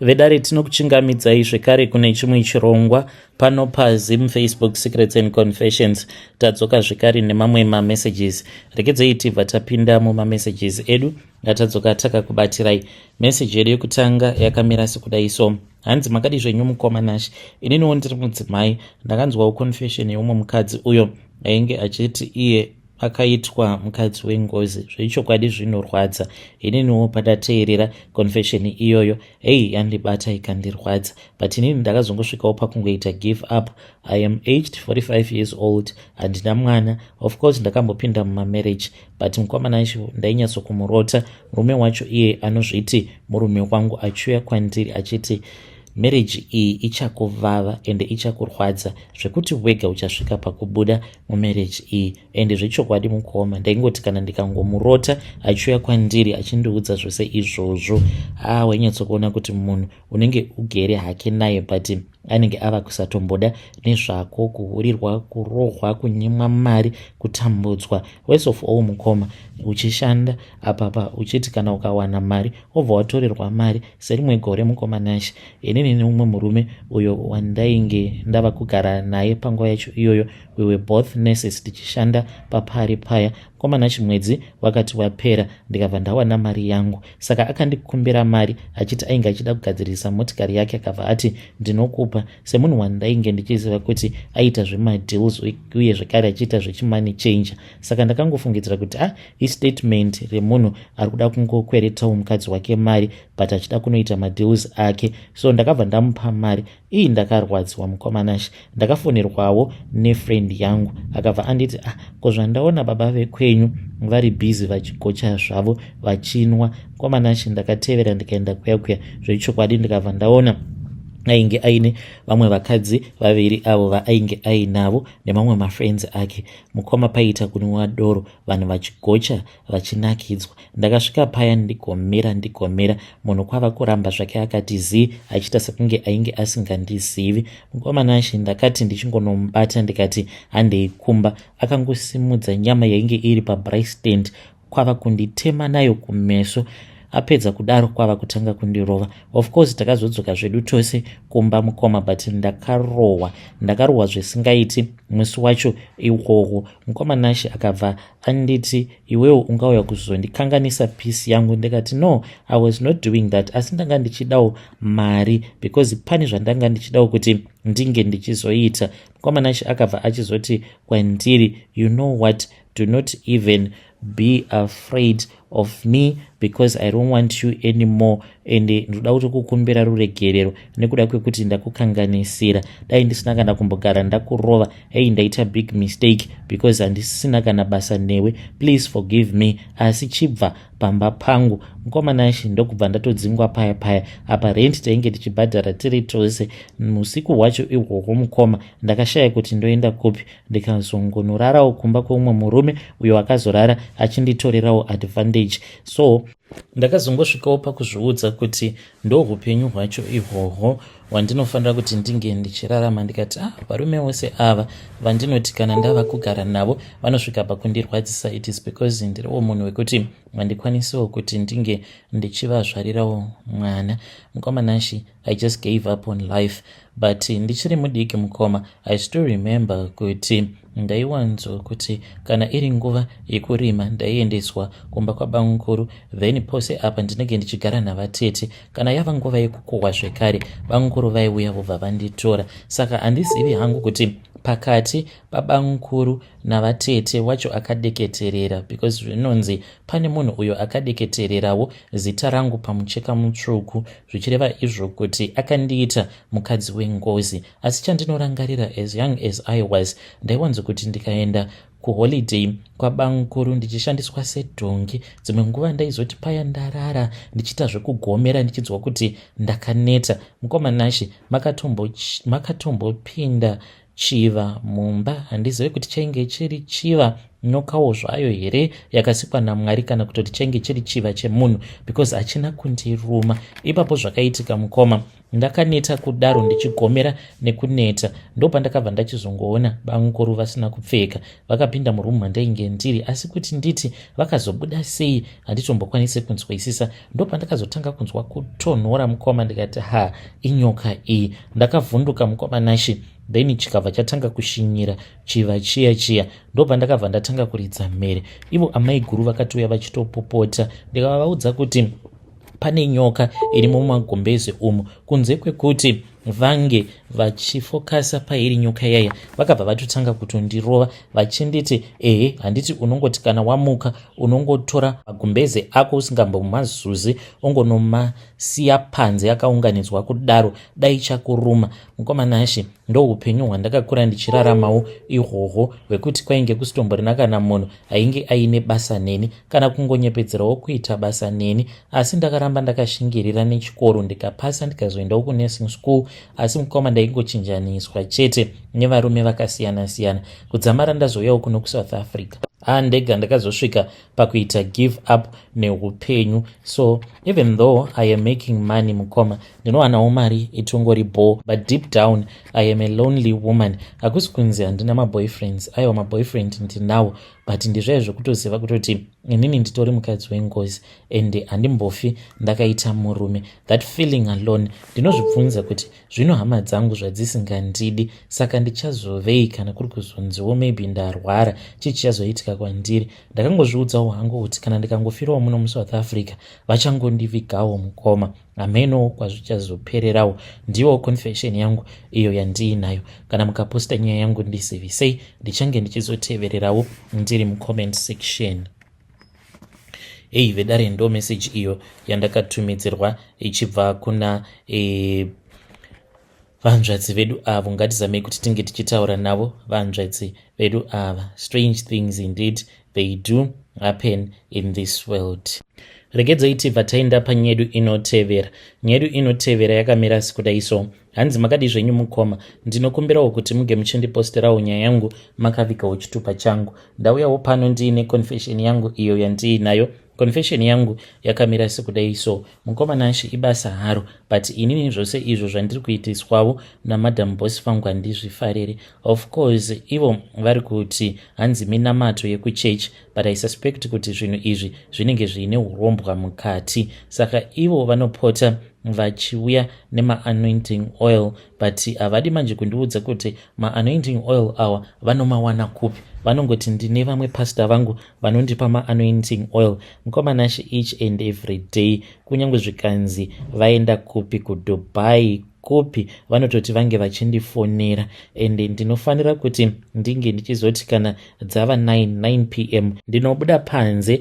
Vedare, tinokuchingamidzai zvekare kune chimwe chirongwa pano paZim Facebook Secrets and Confessions. Tadzoka zvekare nemamwe mamessages. Rekedzei tibva tapinda mumamessages edu atadzoka takakubatirai. Meseji yedu yekutanga yakamira sekudai so. Hanzi, "Makadi zvenyu mukoma Nash? Ininiwo ndiri mudzimai. Ndakanzwawo confession yeumwe mukadzi uyo ainge achiti iye akaitwa mukadzi wengozi. Zvechokwadi zvinorwadza. Ininiwo pandateerera confession iyoyo, hei, yandibata ikandirwadza, but inini ndakazongosvikawo pakungoita give up. I am aged 45 years old, handina mwana. Of course ndakambopinda mumamarriage, but mukomana acho ndainyatsokumurota. Murume wacho iye anozviti murume wangu, achiuya kwandiri achiti, 'Marriage iyi ichakuvava ende ichakurwadza zvekuti wega uchasvika pakubuda mumarriage iyi.' Ende zvechokwadi mukoma, ndaingoti kana ndikangomurota achiuya kwandiri achindiudza zvose izvozvo, ha, wainyatsokuona kuti munhu unenge ugere hake naye, but anenge ava kusatomboda nezvako, kuhurirwa, kurohwa, kunyimwa mari, kutambudzwa. Worst of all mukoma, uchishanda apapa, uchiti kana ukawana mari, wobva watorerwa mari. Serimwe gore mukoma Nash, inini neumwe murume uyo wandainge ndava kugara naye panguva yacho iyoyo, we were both nurses, tichishanda papari paya. Mukoma Nash, mwedzi wakati wapera, ndikabva ndawana mari yangu. Saka akandikumbira mari achiti ainge achida kugadzirisa motikari yake. Akabva ati, 'Ndinokupa.' Semunhu wandainge ndichiziva kuti aita zvemadeals uye zvekare achiita zvechimoney changer, saka ndakangofungidzira kuti, ah, istatement remunhu ari kuda kungokweretawo mukadzi wake mari, but achida kunoita madeals ake. So ndakabva ndamupa mari iyi. Ndakarwadziwa mukoma Nash. Ndakafonerwawo nefriend yangu, akabva anditi, 'Ah, ko zvandaona baba vekwenyu vari busy vachigocha zvavo, vachinwa.' Mukoma Nash, ndakatevera ndikaenda kuya kuya. Zvechokwadi ndikabva ndaona ainge aine vamwe vakadzi vaviri avo vaainge ainavo nemamwe mafriends ake. Mukoma, paita kunwa doro, vanhu vachigocha, vachinakidzwa. Ndakasvika paya, ndigomera, ndigomera, munhu kwava kuramba zvake akati zii, achiita sekunge ainge asingandizivi. Mukoma Nash, ndakati ndichingonomubata, ndikati, 'Handei kumba,' akangosimudza nyama yainge iri pabraai stand, kwava kunditema nayo kumeso. Apedza kudaro, kwava kutanga kundirova. Of course takazodzoka zvedu tose kumba mukoma, but ndakarohwa, ndakarohwa zvisingaiti musi wacho iwowo. Mukoma Nash, akabva anditi, 'Iwewo ungauya kuzondikanganisa peace yangu.' Ndikati, 'No, I was not doing that, asi ndanga ndichidawo mari because pane zvandanga ndichidawo kuti ndinge ndichizoita.' Mukoma Nash, akabva achizoti kwandiri, 'You know what? Do not even be afraid of me because I don't want you anymore, and ndoda kuti kukumbira ruregerero nekuda kwekuti ndakukanganisira. Dai ndisina kana kumbogara ndakurova. Hei, ndaita big mistake because handisina kana basa newe. Please forgive me, asi chibva pamba pangu.' Mukoma Nash, ndokubva ndatodzingwa paya paya. Apa rent tainge tichibhadhara tiri tose. Usiku hwacho ihwohwo mukoma, ndakashaya kuti ndoenda kupi. Ndikazongonorarawo kumba kweumwe murume uyo akazorara achinditorerawo advantage. So ndakazongosvikawo pakuzviudza kuti ndo upenyu hwacho ihwohwo hwandinofanira kuti ndinge ndichirarama. Ndikati, ah, varume vose ava vandinoti kana ndava kugara navo vanosvika pakundirwadzisa, it is because ndiriwo munhu wekuti handikwanisiwo kuti ndinge ndichivazvarirawo mwana. Mukoma Nash, I just gave up on life. But ndichiri mudiki mukoma, I still remember kuti ndaiwanzo kuti kana iri nguva yekurima, ndaiendeswa kumba kwabamukuru. Then pose apa ndinenge ndichigara navatete. Kana yava nguva yekukohwa zvekare, bamukuru vaiuya vobva vanditora. Saka handizivi hangu kuti pakati pabamukuru navatete wacho akadeketerera, because zvinonzi pane munhu uyo akadeketererawo zita rangu pamucheka mutsvuku, zvichireva izvo kuti akandiita mukadzi wengozi. Asi chandinorangarira, as young as I was, ndaiwanzo kuti ndikaenda kuholiday kwabamukuru ndichishandiswa sedhongi. Dzimwe nguva ndaizoti paya ndarara ndichiita zvekugomera, ndichinzwa kuti ndakaneta. Mukoma Nash, makatombopinda chiva mumba. Handizivi kuti chainge chiri chiva. nyokawo zvayo here yakasikwa naMwari kana kutoti chainge chiri chiva chemunhu, because hachina kundiruma. Ipapo zvakaitika, mukoma, ndakaneta kudaro, ndichigomera nekuneta, ndopandakabva ndachizongoona bamukuru vasina kupfeka vakapinda murumu mandainge ndiri. Asi kuti nditi vakazobuda sei, handitombokwanisi kunzwisisa. Ndopandakazotanga kunzwa kutonhora, mukoma, ndikati, "Ha, inyoka iyi." Ndakavhunduka, mukoma Nashi. Then chikabva chatanga kushinyira chiva chiya chiya. Ndopandakabva ndatanga kuridza mhere. Ivo amai guru vakatouya vachitopopota. Ndikavaudza kuti pane nyoka iri mumagumbeze umu. Kunze kwekuti vange vachifokasa pairi nyoka yaya, vakabva vatotanga kutondirova vachinditi, "Ehe, handiti unongoti kana wamuka unongotora magumbeze ako usingambomazuzi, ongonomasiya panze akaunganidzwa kudaro, dai chakuruma?" Mukoma Nashi, ndo upenyu hwandakakura ndichiraramawo ihwohwo, hwekuti kwainge kusitomborina kana munhu ainge aine basa neni kana kungonyepedzerawo kuita basa neni. Asi ndakaramba ndakashingirira nechikoro, ndikapasa, ndikazoendawo kunursing school. Asi mukoma, ndaingochinjaniswa chete nevarume vakasiyana-siyana kudzamara ndazouyawo kuno kuSouth Africa. Andega ndakazosvika pakuita give up neupenyu. So even though I am making money, mukoma, ndinowanawo mari itongori bho, but deep down I am a lonely woman. Hakusi kunzi handina maboyfriends. Aiwa, maboyfriend ndinawo, but ndizvai zvokutoziva kutoti inini nditori mukadzi wengozi and handimbofi ndakaita murume. That feeling alone, ndinozvibvunza kuti zvino hama dzangu zvadzisingandidi, saka ndichazovei kana kuri kuzonziwo maybe ndarwara? Chii chichazoitika kwandiri? Ndakangozviudzawo hangu kuti kana ndikangofirawo muno muSouth Africa, vachangondivigawo, mukoma. Hameno kwazvichazopererawo. Ndiwo confession yangu iyo yandiinayo. Kana mukaposta nyaya yangu, ndizivisei, ndichange ndichizotevererawo ndiri mucomment section. Ei vedare, ndo message iyo yandakatumidzirwa ichibva kuna vanzvadzi vedu avo. Ngatizamei kuti tinge tichitaura navo vanzvadzi vedu ava. Strange things indeed, they do happen in this world. Regedzai tibva taenda panyedu inotevera. Nyedu inotevera yakamira sekudai so. Hanzi, "Makadi zvenyu mukoma? Ndinokumbirawo kuti muge muchindiposterawo nyaya yangu makavigawo chitupa changu. Ndauyawo pano ndiine confession yangu iyo yandiinayo. Confession yangu yakamira sekudai so. Mukoma Nashi, ibasa haro, but inini zvose izvo zvandiri kuitiswawo naMadam Boss vangu handizvifariri. Of course ivo vari kuti hanzi minamato yekuchechi, but I suspect kuti zvinhu izvi zvinenge zviine urombwa mukati. Saka ivo vanopota vachiuya nemaanointing oil, but havadi manje kundiudza kuti maanointing oil awa vanomawana kupi. Vanongoti ndine vamwe pasta vangu vanondipa maanointing oil. Mukoma Nashi, each and every day, kunyange zvikanzi vaenda kupi, kuDubai kupi, vanototi vange vachindifonera, ende ndinofanira kuti ndinge ndichizoti kana dzava 9 9 p.m. ndinobuda panze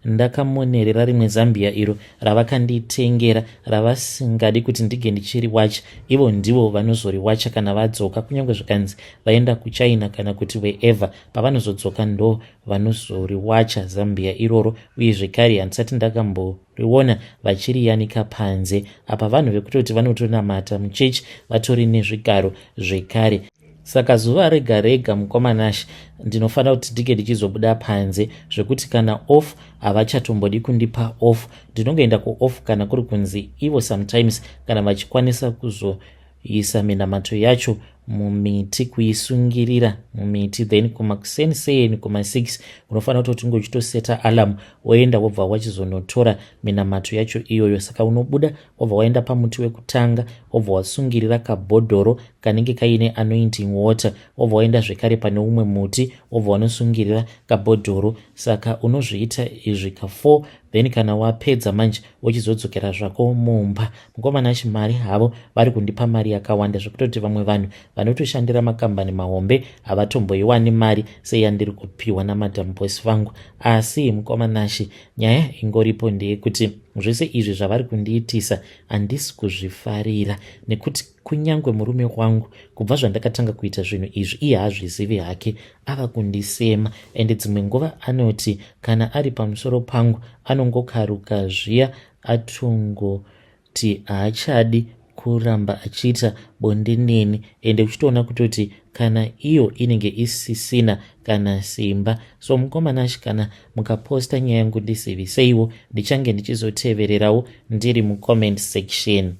ndakamonerera rimwe zambia iro ravakanditengera, ravasingadi kuti ndinge ndichiriwacha. Ivo ndivo vanozoriwacha kana vadzoka. Kunyange zvikanzi vaenda kuChina kana kuti wherever, pavanozodzoka ndo vanozoriwacha zambia iroro. Uye zvekare handisati ndakamboriona vachiriyanika panze apa. Vanhu vekutoti vanotonamata muchechi, vatori nezvigaro zvekare. Saka zuva rega rega, mukoma Nashi, ndinofanira kuti ndinge ndichizobuda panze, zvekuti kana off havachatombodi kundipa off. Ndinongoenda kuoff kana kuri kunzi ivo sometimes kana vachikwanisa kuzoisa minamato yacho mumiti, kuisungirira mumiti. Then kumakuseni kuma6 unofanira kutoti unge uchitoseta alarm, woenda, wobva wachizonotora minamato yacho iyoyo. Saka unobuda, wobva waenda pamuti wekutanga, wobva wasungirira kabhodhoro kanenge kaine anointing water, wobva waenda zvekare pane umwe muti, wobva wanosungirira kabhodhoro. Saka unozviita izvi ka4. Then kana wapedza manje, wochizodzokera zvako mumba. Mukoma Nashi, mari havo vari kundipa mari yakawanda, zvekutoti vamwe vanhu vanotoshandira makambani mahombe havatomboiwani mari seyandiri kupiwa naMadam Boss vangu. Asi mukoma Nashi, nyaya ingoripo ndeyekuti zvese izvi zvavari kundiitisa handisi kuzvifarira, nekuti kunyange murume wangu, kubva zvandakatanga kuita zvinhu izvi, iye haazvizivi hake, ava kundisema. Ende dzimwe nguva anoti kana ari pamusoro pangu anongokaruka zviya, atongoti haachadi. kuramba achiita bonde neni, ende uchitoona kutoti kana iyo inenge isisina kana simba. So mukoma Nashi, kana mukaposta nyaya yangu, ndiziviseiwo, ndichange ndichizotevererawo ndiri mucomment section.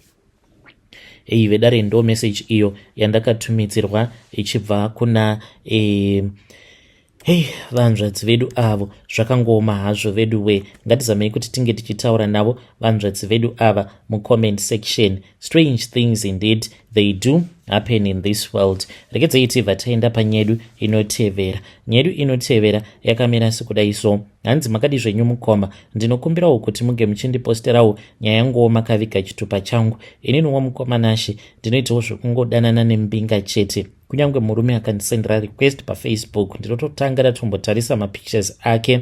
Ei vedare, ndo message iyo yandakatumidzirwa ichibva kuna hei, vanzvadzi vedu avo. Zvakangooma hazvo vedu we. Ngatizamei kuti tinge tichitaura navo vanzvadzi vedu ava mucomment section. Strange things indeed, they do happen in this world. Regedzei tibva taenda panyedu inotevera. Nyedu inotevera yakamira sekudai so. Hanzi, "Makadi zvenyu mukoma? Ndinokumbirawo kuti muge muchindiposterawo nyaya yanguwo makaviga chitupa changu. Ininiwo mukoma Nashe, ndinoitawo zvekungodanana nembinga chete. Kunyange murume akandisendera request paFacebook, ndinototanga ndatombotarisa mapictures ake.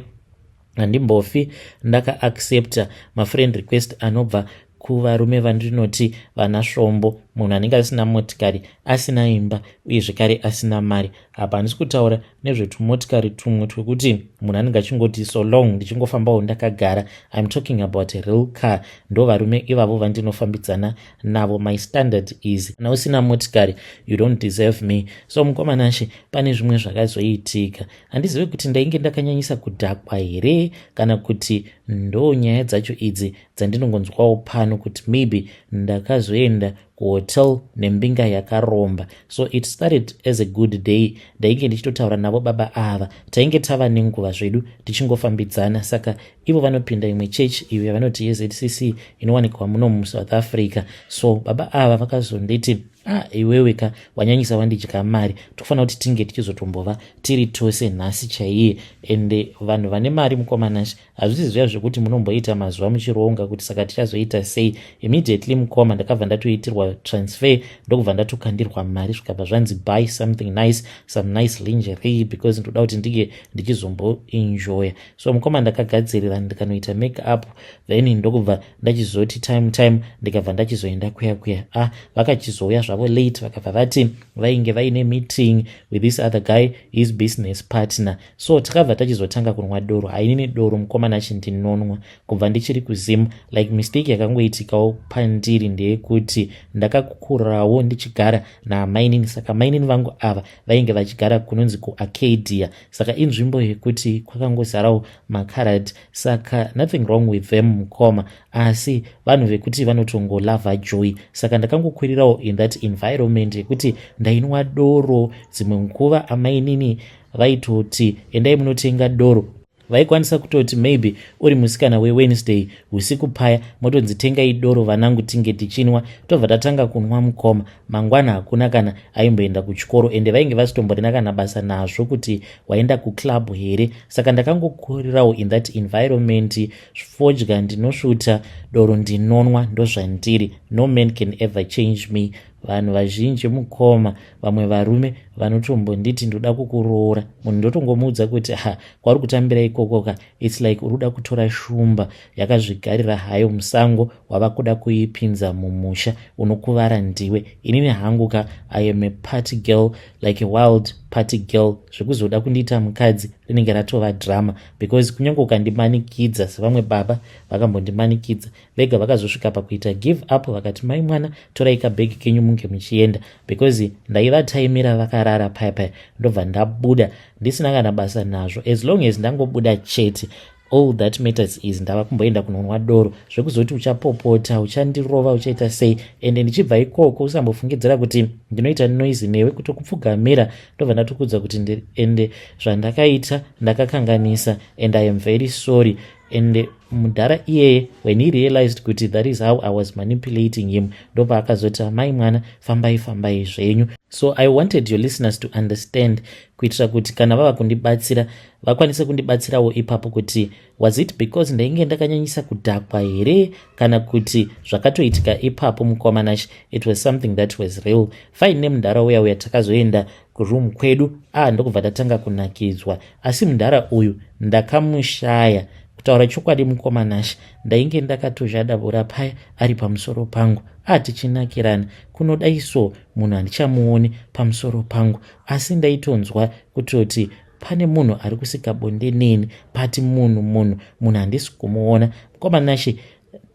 Handimbofi ndakaaccepta mafriend request anobva kuvarume vandinoti vana svombo, munhu anenge asina motikari, asina imba, uye zvekare asina mari. Apa handisi kutaura nezvetumotikari tumwe twekuti munhu anenge achingoti so long ndichingofambawo ndakagara. I'm talking about a real car. Ndo varume ivavo vandinofambidzana navo. My standard is, kana usina motikari, you don't deserve me. So mukoma Nashe, pane zvimwe zvakazoitika. Handizivi kuti ndainge ndakanyanyisa kudhakwa here, kana kuti ndo nyaya dzacho idzi dzandinongonzwawo pano, kuti maybe ndakazoenda kuhotel nembinga yakaromba. So it started as a good day. Ndainge ndichitotaura navo baba ava, tainge tava nenguva zvedu tichingofambidzana. Saka ivo vanopinda imwe chechi iyo yavanoti yeZCC, inowanikwa muno muSouth Africa. So baba ava vakazonditi, 'Ah, iwewe ka, wanyanyisa, wandidya mari. Tofanira kuti tinge tichizotombova tiri tose nhasi chaiye.' Ende vanhu vane mari, mukoma Nashe, hazvisi zviya zvekuti munomboita mazuva muchironga kuti saka tichazoita sei. Immediately, mukoma, ndakabva ndatoitirwa transfer, ndokubva ndatokandirwa mari, zvikabva zvanzi, 'Buy something nice, some nice lingerie, because ndoda kuti ndinge ndichizomboenjoya.' So mukoma, ndakagadzirira, ndikanoita make up, then ndokubva ndachizoti time time, ndikabva ndachizoenda kuya kuya. Ah, vakachizouya zvavo late, vakabva vati vainge vaine meeting with this other guy, his business partner. So takabva tachizotanga kunwa doro. Hainini doro, mukoma Nashe, ndinonwa kubva ndichiri kuZimu. Like, mistake yakangoitikawo pandiri ndeyekuti ndakakurawo ndichigara namainini. Saka mainini vangu ava vainge vachigara kunonzi kuArcadia. Saka inzvimbo yekuti kwakangozarawo makarad. Saka nothing wrong with them, mukoma, asi vanhu vekuti vanotongolava joy. Saka ndakangokwirirawo in that environment yekuti ndainwa doro. Dzimwe nguva amainini vaitoti, 'Endai munotenga doro.' Vaikwanisa kutoti maybe uri musikana weWednesday usiku paya, motonzi, 'Tengai doro vanangu, tinge tichinwa.' Tobva tatanga kunwa, mukoma. Mangwana hakuna kana aimboenda kuchikoro, ende vainge vasitomborina kana basa nazvo kuti waenda kuclub here. Saka ndakangokurirawo in that environment. Fodya ndinosvuta, doro ndinonwa, ndozvandiri. No man can ever change me. Vanhu vazhinji, mukoma, vamwe varume vanotombonditi, 'Ndoda kukuroora.' Munhu ndotongomuudza kuti, 'Ha, kwauri kutambira ikokoka, it's like uri kuda kutora shumba yakazvigarira hayo musango, wava kuda kuipinza mumusha. Unokuvara ndiwe.' Inini hangu ka, I am a party girl, like a wild party girl. Zvekuzoda kundiita mukadzi rinenge ratova drama, because kunyange ukandimanikidza, sevamwe baba vakambondimanikidza vega, vakazosvika pakuita give up, vakati, 'Mai mwana, torai kabhegi kenyu munge muchienda,' because ndaivataimira vakarara paya paya, ndobva ndabuda ndisina kana basa nazvo. As long as ndangobuda chete, all that matters is ndava kumboenda kunonwa doro. Zvekuzoti uchapopota, uchandirova, uchaita sei, ende ndichibva ikoko, usambofungidzira kuti ndinoita noise newe kutokupfugamira. Ndobva ndatokudza kuti ende zvandakaita ndakakanganisa and I am very sorry." Ende mudhara iyeye, when he realized kuti that is how I was manipulating him, ndobva akazoti, "Amai mwana, fambai, fambai zvenyu." So I wanted your listeners to understand, kuitira kuti kana vava kundibatsira, vakwanise kundibatsirawo ipapo, kuti was it because ndainge ndakanyanyisa kudhakwa here, kana kuti zvakatoitika ipapo? Mukoma Nashe, it was something that was real. Fine, nemudhara uya uya takazoenda kuroom kwedu. Ah, ndokubva tatanga kunakidzwa, asi mudhara uyu ndakamushaya. Kutaura chokwadi, mukoma Nashe, ndainge ndakatozhadabura paya ari pamusoro pangu, atichinakirana kunodai so, munhu handichamuoni pamusoro pangu, asi ndaitonzwa kutoti pane munhu ari kusika bonde neni, but munhu handisi kumuona. Mukoma Nashe,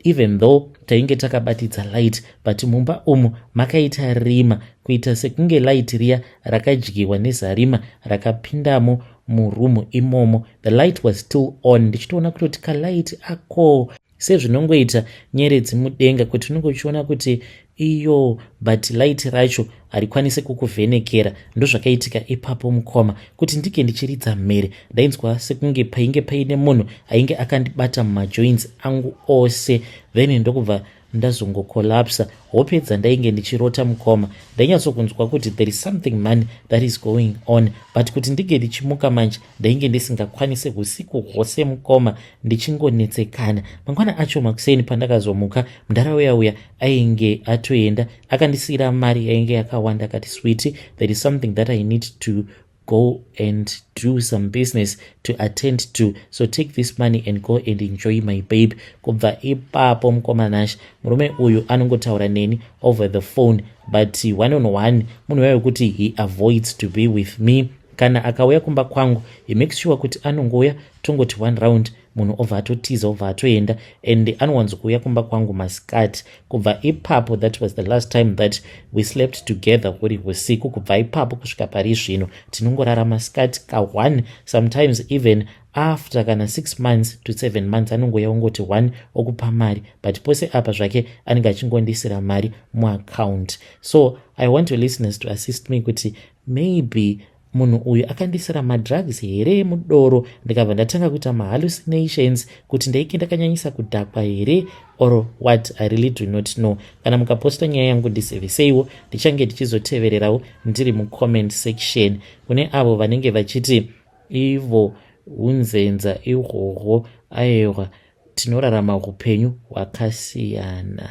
Even though tainge takabatidza light, but mumba umu makaita rima, kuita sekunge light riya rakadyiwa nezarima rakapindamo murumu imomo. The light was still on, ndichitoona kutoti kalight ako sezvinongoita nyeredzi mudenga, kuti unenge uchiona kuti iyo, but light racho harikwanisi kukuvhenekera. Ndozvakaitika ipapo, mukoma, kuti ndike ndichiridza mhere. Ndainzwa sekunge painge paine munhu ainge akandibata mumajoints angu ose. Then ndokubva ndazongocollapsa. Hope dzandainge ndichirota, mukoma, ndainyatsokunzwa kuti there is something, man, that is going on, but kuti ndinge ndichimuka manje, ndainge ndisingakwanisi. Usiku hwose, mukoma, ndichingonetsekana. Mangwana acho makuseni pandakazomuka, mundara uya ainge atoenda, akandisiyira mari yainge yakawanda. Akati, "Sweetie, there is something that I need to go and do, some business to attend to, so take this money and go and enjoy, my babe." Kubva ipapo, mukoma Nash, murume uyu anongotaura neni over the phone, but one on one munhu wayo wekuti he avoids to be with me. Kana akauya kumba kwangu, he makes sure kuti anongouya, tongoti one round, munhu obva atotiza, obva atoenda, and anowanzokuuya kumba kwangu masikati. Kubva ipapo, that was the last time that we slept together kuri usiku. Kubva ipapo kusvika pari zvino, tinongorara masikati ka1. Sometimes even after kana 6 months to 7 months, anongouya ongoti one, okupa mari, but pose apa zvake anenge achingondisira mari muaccount. So I want your listeners to assist me kuti maybe munhu uyu akandisira madrugs here mudoro, ndikabva ndatanga kuita mahallucinations, kuti ndaike ndakanyanyisa kudhakwa here or what? I really do not know. Kana mukaposta nyaya yangu, ndiziviseiwo, ndichange ndichizotevererawo ndiri mucomment section. Kune avo vanenge vachiti ivo unzenza ihwohwo, aiwa, tinorarama upenyu hwakasiyana.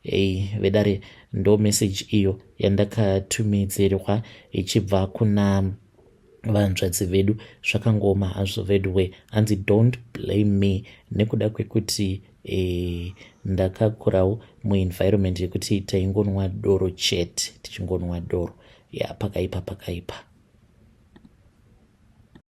Ei vedare, ndo meseji iyo yandakatumidzirwa ichibva kuna vanzvadzi vedu. Zvakangoma hazvo veduwe. Hanzi, "Don't blame me," nekuda kwekuti ndakakurawo muenvironment yekuti taingonwa doro chete, tichingonwa doro. Ya, pakaipa, pakaipa.